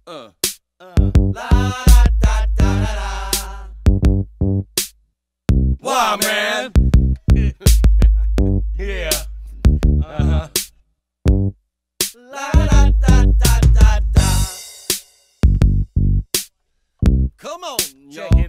Uh. La da da da da da. Why, man? yeah. Uh-huh. La da da da da da. Come on, y'all.